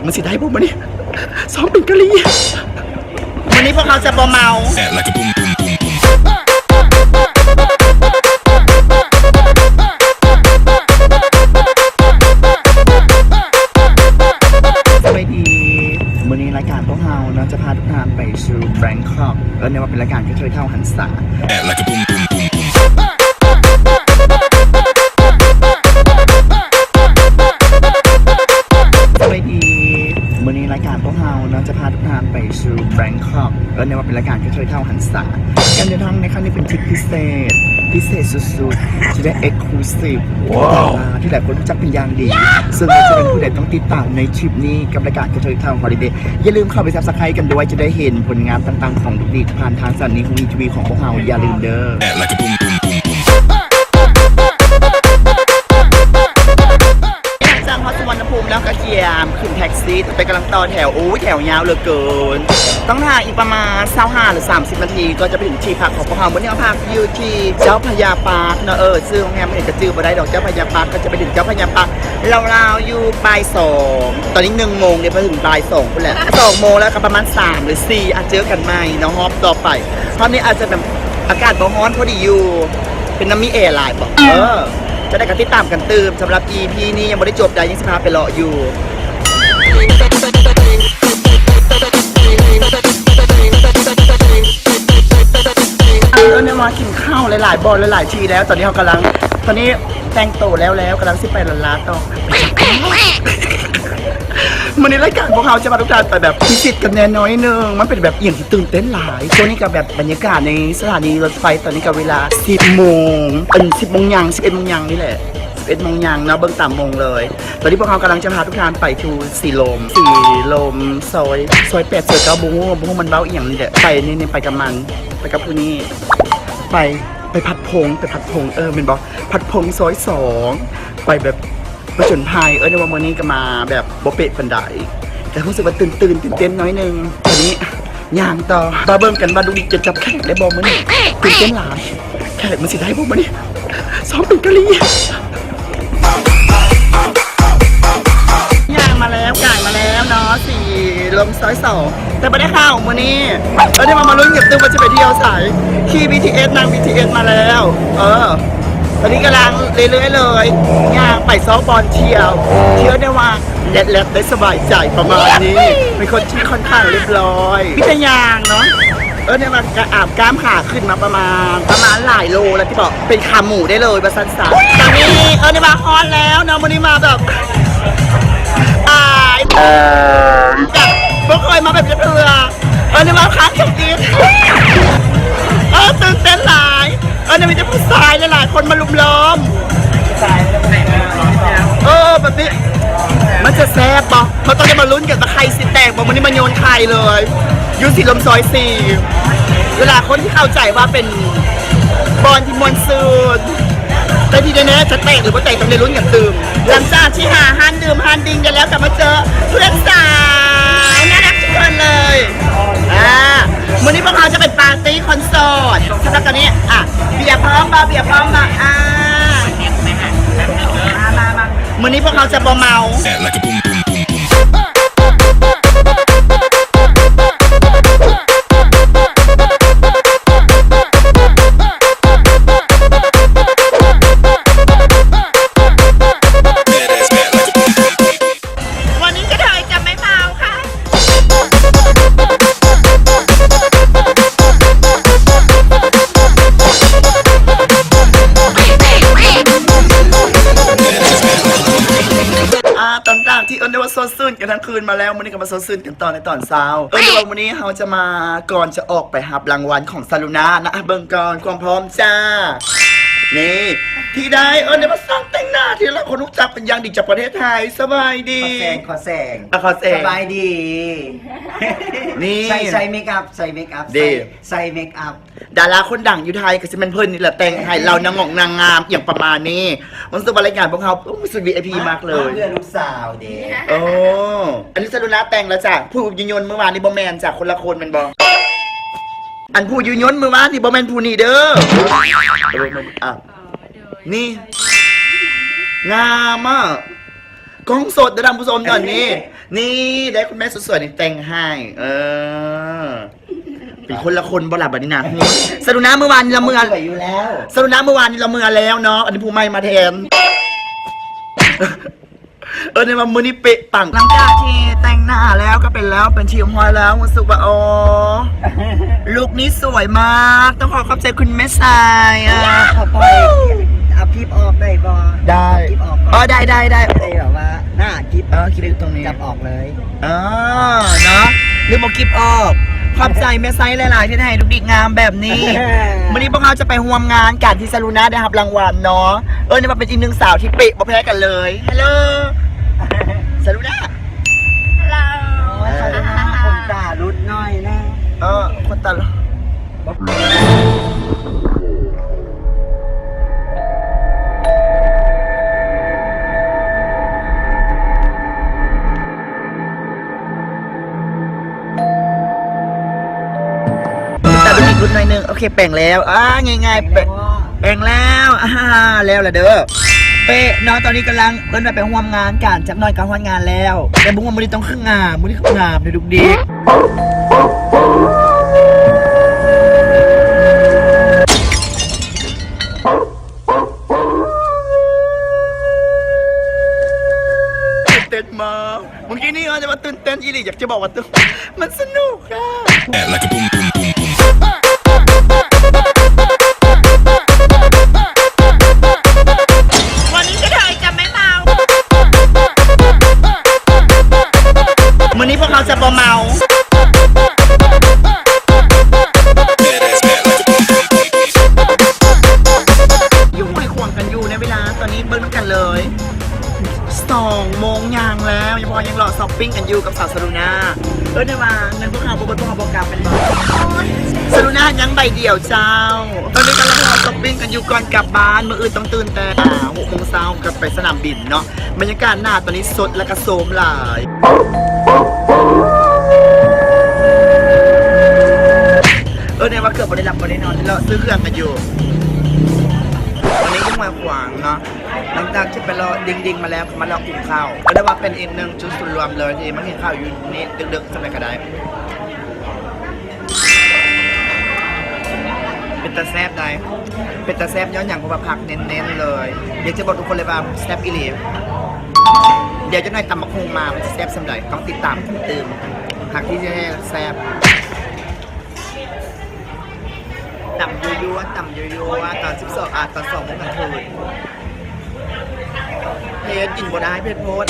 ມັນຊິໄດ້ບໍ່ມື້ນີ້? ຊ້ອມເປັນກະລີ. ມື້ນີ້ພວກເຮົາຈະບໍ່ເມົາ. ສະບາຍດີ ມື້ນີ້ລາຍການພວກເຮົາເນາະ ຈະພາທຸກທ່ານໄປສູ່ແບງຄອກ ເອີ້ນໄດ້ວ່າເປັນລາຍການກະເທີຍເຖົ້າຫັນສາ. ສະບາຍດີ ມື້ນີ້ລາຍການພວກເຮົາເນາະ ຈະພາທຸກທ່ານໄປສູ່ແບງຄອກ ເອີ້ນໄດ້ວ່າເປັນລາຍການກະເທີຍເຖົ້າຫັນສາ. ການເດີນທາງໃນຄັ້ງນີ້ເປັນທຣິບພິເສດ ພິເສດສຸດໆ ຈະໄດ້ເອັກສະລູຊີບ ວ້າວ ດາລາທີ່ຫຼາຍຄົນຮູ້ຈັກເປັນຢ່າງດີ ເຊິ່ງວ່າຈະເປັນຜູ້ໃດຕ້ອງຕິດຕາມໃນທຣິບນີ້ກັບລາຍການກະເທີຍເຖົ້າຮອລິເດ. ຢ່າລືມເຂົ້າໄປຊັບສະໄຄຣບ໌ກັນດ້ວຍ ຈະໄດ້ເຫັນຜົນງານຕ່າງໆຂອງລູກດີຜ່ານທາງສະຖານີໂຮງອີທີວີຂອງພວກເຮົາ ຢ່າລືມເດີ. ຫຼັງຈາກຮອດສຸວັນນະພູມແລ້ວກໍກຽມຂຶ້ນແທັກຊີ ແຕ່ກຳລັງຕໍ່ແຖວ ໂອ້ຍ ແຖວຍາວເຫຼືອເກີນ ຕ້ອງຖ້າອີກປະມານຊາວຫ້າຫຼືສາມສິບນາທີ ກໍຈະໄປເຖິງທີ່ພັກຂອງພວກເຮົາ. ມື້ນີ້ເຮົາພັກຢູ່ທີ່ເຈົ້າພະຍາປາກເນາະ ເອີ ຊື່ໂຮງແຮມນີ້ກໍຈື່ບໍ່ໄດ້ດອກ ເຈົ້າພະຍາປາກ ກໍຈະໄປເຖິງເຈົ້າພະຍາປາກ ລາວໆຢູ່ບ່າຍສອງ ຕອນນີ້ໜຶ່ງໂມງເດ ໄປເຖິງບ່າຍສອງພຸ້ນແຫຼະ ສອງໂມງແລ້ວກໍປະມານສາມຫຼືສີ່ ອາ ເຈີກັນໃໝ່ເນາະ ຮອບຕໍ່ໄປ. ຮອບນີ້ອາດຈະແບບອາກາດບໍ່ຮ້ອນ ພໍດີຢູ່ ເປັນນຳມີແອຫຼາຍບໍ ເອີ ຈັ່ງໃດກໍຕິດຕາມກັນຕື່ມ. ສຳລັບອີພີນີ້ຍັງບໍ່ໄດ້ຈົບໃດ ຍັງຊິພາໄປເລາະຢູ່. ເອີ້ນໄດ້ວ່າກິນ ເຂົ້າຫຼາຍໆບ່ອນຫຼາຍໆທີ່ແລ້ວ ຕອນນີ້ເຮົາກຳລັງ ຕອນນີ້ແຕ່ງໂຕແລ້ວໆ ກຳລັງຊິໄປລ້ານລາຕໍ່. ມື້ນີ້ລາຍການພວກເຮົາຈະພາທຸກທ່ານໄປແບບພິຊິດກັນແດ່ໜ້ອຍໜຶ່ງ ມັນເປັນແບບອີ່ຫຍັງທີ່ຕື່ນເຕັ້ນຫຼາຍ. ຊ່ວງນີ້ກໍແບບບັນຍາກາດໃນສະຖານີລົດໄຟ ຕອນນີ້ກໍເວລາສິບໂມງ ເປັນສິບໂມງຫຍັງ ສິບເອັດໂມງຫຍັງນີ້ແຫຼະ ສິບເອັດໂມງຫຍັງເນາະ ເບິ່ງຕາມໂມງເລີຍ. ຕອນນີ້ພວກເຮົາກຳລັງຈະພາທຸກທ່ານໄປທີ່ສີລົມ ສີລົມ ຊອຍ ຊອຍແປດ ຊອຍເກົ້າ ບໍ່ຮູ້ ບໍ່ຮູ້ມັນເວົ້າອີ່ຫຍັງນີ້ແຫຼະ ໄປນີ້ ໄປກັບມັນ ໄປກັບຜູ້ນີ້ ໄປ ໄປພັດພົງ ໄປພັດພົງ ເອີ ແມ່ນບໍ່ ພັດພົງຊອຍສອງ ໄປແບບຜະຈົນໄພ. ເອີ້ນໄດ້ວ່າມື້ນີ້ກໍມາແບບບໍ່ເປະປານໃດ ແຕ່ຮູ້ສຶກວ່າຕື່ນໆ ຕື່ນເຕັ້ນໜ້ອຍໜຶ່ງ. ຕອນນີ້ຍ່າງຕໍ່ ມາເບິ່ງກັນວ່າລູກດິກຈະຈັບແຂກໄດ້ບໍ່ມື້ນີ້ ຕື່ນເຕັ້ນຫຼາຍ. ແຂກມັນຊິໄດ້ບໍ່ມື້ນີ້? ຊ້ອມເປັນກະລີ. ຍ່າງມາແລ້ວ ກ່າຍມາແລ້ວເນາະ ສີລົມຊອຍສອງ ແຕ່ບໍ່ໄດ້ເຂົ້າມື້ນີ້. ເອີ ດຽວມາ ມາລຸ້ນກັນຕື່ມວ່າຈະໄປທ່ຽວໃສ. ຂີ່ບີທີເອສ ນັ່ງບີທີເອສມາແລ້ວ ເອີ ຕອນນີ້ກຳລັງເລື້ອຍໆເລີຍ ຍ່າງໄປຊອກບ່ອນທ່ຽວ ທ່ຽວໄດ້ວ່າແລັດໆ ໄດ້ສະບາຍໃຈປະມານນີ້. ເປັນຄົນທີ່ຄ່ອນຂ້າງລຽບລ້ອຍ ມີແຕ່ຍ່າງເນາະ. ເອີ້ນໄດ້ວ່າກະອາບກ້າມຂາຂຶ້ນມາປະມານ ປະມານຫຼາຍໂລແລ້ວຕິເບາະ ເປັນຂາໝູໄດ້ເລີຍວ່າຊັ້ນສະ. ຕອນນີ້ເອີ້ນໄດ້ວ່າຮອດແລ້ວເນາະ ມື້ນີ້ມາແບບອາຍ ແບບບໍ່ເຄີຍມາແບບນີ້ເທື່ອ. ເອີ້ນໄດ້ວ່າຄ້າງຈຳອິດ ເອີ ຕື່ນເຕັ້ນຫຼາຍ. ເອີ ມີແຕ່ຜູ້ຊາຍຫຼາຍໆຄົນມາລຸມລ້ອມ ເອີ ແບບນີ້ ມັນຈະແຊບບໍ່? ເຮົາຕ້ອງໄດ້ມາລຸ້ນກັນວ່າໄຂ່ຊິແຕກບໍ່? ມື້ນີ້ມາໂຍນໄຂ່ເລີຍ ຢູ່ສີລົມຊອຍສີ່ ເວລາຄົນທີ່ເຂົ້າໃຈວ່າເປັນບ່ອນທີ່ມ່ວນຊື່ນ ແຕ່ທີ່ແນ່ໆ ຈະແຕກຫຼືບໍ່ແຕກ ຕ້ອງໄດ້ລຸ້ນກັນຕື່ມ. ຫຼັງຈາກທີ່ຫາຮ້ານດື່ມຮ້ານດິ່ງກັນແລ້ວ ກໍມາເຈີເພື່ອນສາວໜ້າຮັກທຸກຄົນເລີຍ. ອາ ມື້ນີ້ພວກເຮົາຈະເປັນປາຕີ້ຄອນເສີດ. ສຳລັບຕອນນີ້ ອາ ເບຍພ້ອມບໍ່? ເບຍພ້ອມບໍ່? ອາ ມາ ມາ ມາ ມື້ນີ້ພວກເຮົາຈະບໍ່ເມົາ. ວັນນີ້ກະເທີຍຈະໄມ່ເມົາຄ່ະ. ອ່າ ຫຼັງຈາກທີ່ເອີ້ນໄດ້ວ່າສົດຊື່ນກັນທັງຄືນມາແລ້ວ ມື້ນີ້ກໍມາສົດຊື່ນກັນຕໍ່ໃນຕອນເຊົ້າ. ເອີ້ນໄດ້ວ່າມື້ນີ້ເຮົາຈະມາ ກ່ອນຈະອອກໄປຮັບລາງວັນຂອງຊາລູນານະ ເບິ່ງກ່ອນຄວາມພ້ອມຈ້າ. ນີ້ ທີ່ໄດ້ເອີ້ນໄດ້ວ່າຊ່າງແຕ່ງໜ້າທີ່ຫຼາຍຄົນຮູ້ຈັກເປັນຢ່າງດີຈາກປະເທດໄທ. ສະບາຍດີ ຂໍແສງ ຂໍແສງ ອ່ະ ຂໍແສງ ສະບາຍດີ. ນີ້ ໃສ່ ໃສ່ເມກອັບ ໃສ່ເມກອັບ ເດ ໃສ່ ໃສ່ເມກອັບ. ດາລາຄົນດັງຢູ່ໄທກໍຊິແມ່ນເພິ່ນນີ້ແຫຼະແຕ່ງໃຫ້ເຫຼົ່ານາງງອກນາງງາມອີ່ຫຍັງປະມານນີ້. ຮູ້ສຶກວ່າລາຍການພວກເຮົາ ໂອ້ ສຸດ ວີໄອພີ ມາກເລີຍ ເພື່ອລູກສາວເດ. ໂອ້ ອັນນີ້ຊາລູນາແຕ່ງແລ້ວຈ້າ. ຜູ້ຢູ່ຍົນມື້ວານນີ້ບໍ່ແມ່ນຈ້າ ຄົນລະຄົນແມ່ນບໍ່? ອັນຜູ້ຢູ່ຍົນມື້ວານນີ້ບໍ່ແມ່ນຜູ້ນີ້ເດີ. ເອີ ອ່ະ ນີ້ ງາມອະ. ກ້ອງສົດເດີທ່ານຜູ້ຊົມຕອນນີ້. ນີ້ ໄດ້ຄຸນແມ່ສຸດສວຍນີ້ແຕ່ງໃຫ້ ເອີ ເປັນຄົນລະຄົນບໍ່ລະບັດນີ້ນະ. ສະດຸນາ ມື້ວານນີ້ລະເມືອ ສວຍຢູ່ແລ້ວ ສະດຸນາ ມື້ວານນີ້ລະເມືອແລ້ວເນາະ ອັນນີ້ຜູ້ໃໝ່ມາແທນ. ເອີ ແຕ່ວ່າມື້ນີ້ເປະປັງ ຫຼັງຈາກທີ່ແຕ່ງໜ້າແລ້ວ ກໍເປັນແລ້ວ ເປັນທີ່ຮຽບຮ້ອຍແລ້ວ ຮູ້ສຶກວ່າ ໂອ້ ລຸກນີ້ສວຍມາກ ຕ້ອງຂໍຂອບໃຈຄຸນແມ່ຊາຍ ອ່າ ຂໍປ່ອຍ ເອົາກິບອອກໄດ້ບໍ່? ໄດ້ ເອົາກິບອອກ ອໍ ໄດ້ ໄດ້ ໄດ້ ໄດ້ແບບວ່າ ໜ້າກິບ ເອີ ກິບຢູ່ຕົງນີ້ ຈັບອອກເລີຍ ເອີ ເນາະ ລືມເອົາກິບອອກ. ຂອບໃຈແມ່ຊາຍຫຼາຍໆ ທີ່ເຮັດໃຫ້ລຸກດິກງາມແບບນີ້. ມື້ນີ້ພວກເຮົາຈະໄປຮ່ວມງານກັນ ທີ່ສະລຸນາໄດ້ຮັບລາງວັນເນາະ ເອີ້ນໄດ້ວ່າເປັນອີກໜຶ່ງສາວທີ່ເປະບໍ່ແພ້ກັນເລີຍ. ຮັລໂຫຼ ສະລຸນາ ຮັລໂຫຼ ໂອ້ຍ ສະລຸນາ ຂົນຕາຫຼຸດໜ້ອຍໜຶ່ງ ເອີ ຂົນຕາຫຼຸດ. ຕາດູອີກລຸດໜ້ອຍໜຶ່ງ ໂອເຄ ແປງແລ້ວ ອ່າ ງ່າຍໆ ແປງ ແປງແລ້ວ ອ່າ ແລ້ວລະເດີ ເປະເນາະ. ຕອນນີ້ກຳລັງ ເອີ້ນວ່າໄປຮ່ວມງານກັນ ຈັກໜ້ອຍກໍຮອດງານແລ້ວ ແຕ່ບໍ່ຮູ້ວ່າມື້ນີ້ຕ້ອງຄືງາມ ມື້ນີ້ຄືງາມເດ້ລູກເດັກ. ຕື່ນເຕັ້ນມາກ ເມື່ອກີ້ນີ້ເອີ້ນວ່າຕື່ນເຕັ້ນອີ່ຫຼີ ຢາກຈະບອກວ່າ ມັນສະໜຸກ. ວັນນີ້ກະເທີຍຈະໄມ່ເມົາ ມື້ນີ້ພວກເຮົາຈະບໍ່ເມົາ ຢູ່ຫ້ວຍຂວາງກັນຢູ່ໃນເວລາຕອນນີ້ ເບິ່ງນຳກັນເລີຍ ສອງໂມງຍ່າງແລ້ວ ຍັງພໍຍັງເລາະຊັອບປິງກັນຢູ່ກັບສາວສະລຸນາ. ເອີ້ນໄດ້ວ່າເງິນພວກເຮົາບໍ່ເບິດ ພວກເຮົາບໍ່ກັບແມ່ນບໍ່? ສະລຸນາຍັງໃບດຽວເຈົ້າ. ຕອນນີ້ກຳລັງເລາະຊັອບປິງກັນຢູ່ກ່ອນກັບບ້ານ ມື້ອື່ນຕ້ອງຕື່ນແຕ່ຫ້າ ຫົກໂມງເຊົ້າກັບໄປສະໜາມບິນເນາະ. ບັນຍາກາດໜ້າຕອນນີ້ສົດ ແລະກະໂຊມຫຼາຍ. ເອີ້ນໄດ້ວ່າເກືອບບໍ່ໄດ້ຫຼັບບໍ່ໄດ້ນອນ ເລາະຊື້ເຄື່ອງກັນຢູ່. ຕອນນີ້ຢູ່ຫ້ວຍຂວາງເນາະ. ຫຼັງຈາກທີ່ໄປເລາະດິ່ງໆມາແລ້ວ ກໍມາເລາະກິນເຂົ້າ ກໍໄດ້ວ່າເປັນອີກໜຶ່ງຈຸດສູນລວມເລີຍ ທີ່ມາກິນເຂົ້າຢູ່ນີ້ດຶກໆ ສ່ຳໃດກໍໄດ້. ເປັນຕາແຊບໃດ໋ ເປັນຕາແຊບຍ້ອນຫຍັງ ເພາະວ່າຜັກເນັ້ນໆ ເລີຍ. ຢາກຈະບອກທຸກຄົນເລີຍວ່າແຊບອີ່ຫຼີ. ດຽວຈັກໜ້ອຍຕຳບັກຫຸ່ງມາ ມັນຊິແຊບສ່ຳໃດ ຕ້ອງຕິດຕາມກັນຕື່ມ. ຜັກທີ່ແທ້ໆແຊບ. ຕຳຍົວໆ ຕຳຍົວໆ ຕອນສິບສອງ ອ່າ ຕອນສອງໂມງກາງຄືນ. ເຜັດ ກິນບໍ່ໄດ້ ເຜັດໂພດ.